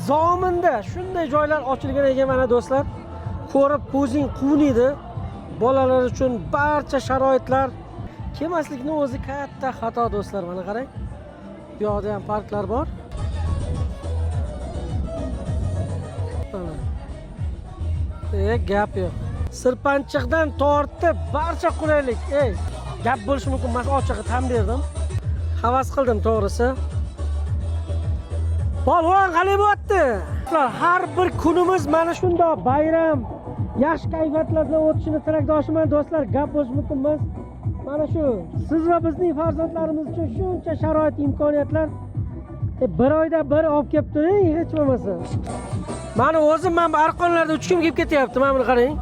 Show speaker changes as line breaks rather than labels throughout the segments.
Zominda shunday joylar ochilgan ekan mana do'stlar. Ko'rib ko'zing quvniydi. Bolalar uchun barcha sharoitlar. Kelmaslikni o'zi katta xato do'stlar, mana qarang. Bu yoqda ham parklar bor. Mana. Gap yo'q. Sirpanchiqdan tortib barcha qulaylik. Ey, gap bo'lishi mumkin emas, ochig'i tan berdim. Havas qildim to'g'risi. Polvon qalay bo'lyapti? Har bir kunimiz mana shundoq bayram, yaxshi kayfiyatlar bilan o'tishini tilakdoshiman do'stlar, gap bo'lishi mumkin emas. Mana shu siz va bizning farzandlarimiz uchun shuncha sharoit, imkoniyatlar bir oyda bir olib kelib turing, hech bo'lmasa. Mani o'zim mana bu arqonlarda uchgim kelib ketyapti. Mana buni qarang.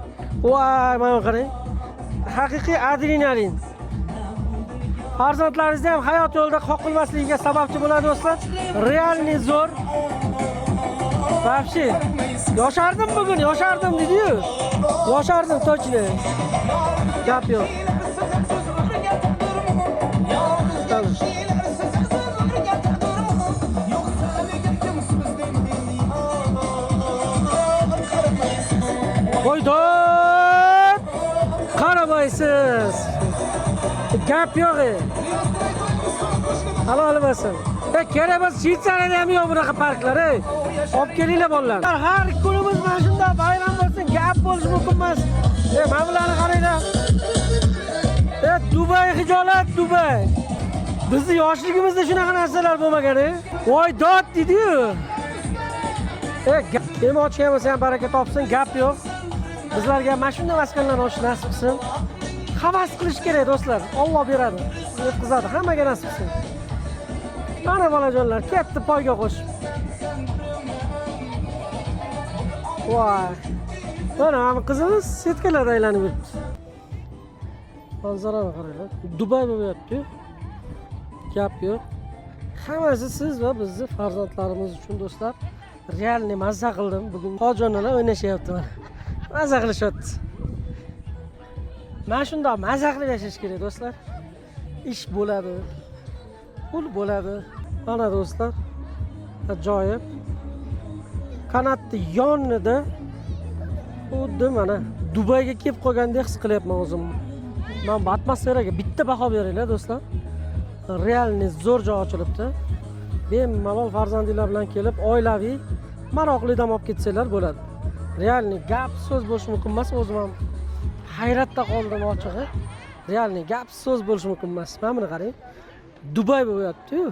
Voy, mana buni qarang. Haqiqiy adrenalin. Farzandlaringizni ham hayot yo'lida qoqilmasligiga sababchi bo'ladi do'stlar. Realniy zo'r. Вообще, yoshardim bugun, yoshardim dedi-yu. Yoshardim точно. Gap yo'q. Tabii. Qo'ydi. Qaramaysiz. Gap yo'q. Halol bo'lsin. Kerak bo'lsa Shvetsariyada ham yo'q bunaqa parklar, ey. Olib kelinglar bolalar. Har kunimiz mana shunday bayram bo'lsin, gap bo'lishi mumkin emas. Mana bularni qaranglar. Dubay hijolat, Dubay. Bizni yoshligimizda shunaqa narsalar bo'lmagan, ey. Voy dod dedi-yu. Kim ochgan bo'lsa ham baraka topsin, gap yo'q. Bizlarga mana shunday maskanlarni ochish nasib qilsin. Havas qilish kerak do'stlar. Alloh beradi, yetkazadi, hammaga nasib qilsin. Mana bolajonlar ketdi poyga qo'shib. Voy. Mana bu qizimiz setkalarda aylanib yuribdi. Manzarani qaranglar. Dubay bo'lyapti-yu. Gap yo'q. Hammasi siz va bizni farzandlarimiz uchun do'stlar. Realniy mazza qildim bugun. Hojonalar o'ynashyapti mana. Mazza qilishyapti. Mana shundoq mazza qilib yashash kerak do'stlar. Ish bo'ladi. Pul bo'ladi. Mana do'stlar, ajoyib. Qanotni yonida xuddi mana Dubayga kelib qolgandek his qilyapman o'zimni. Men bu atmosferaga bitta baho beringlar do'stlar. Realniy zo'r joy ochilibdi. Bemalol farzandinglar bilan kelib oilaviy maroqli dam olib ketsanglar bo'ladi. Realniy gap so'z bo'lishi mumkin emas, o'zim ham hayratda qoldim ochig'i. Realniy gap so'z bo'lishi mumkin emas. Mana buni qarang. Dubay bo'lyapti-yu.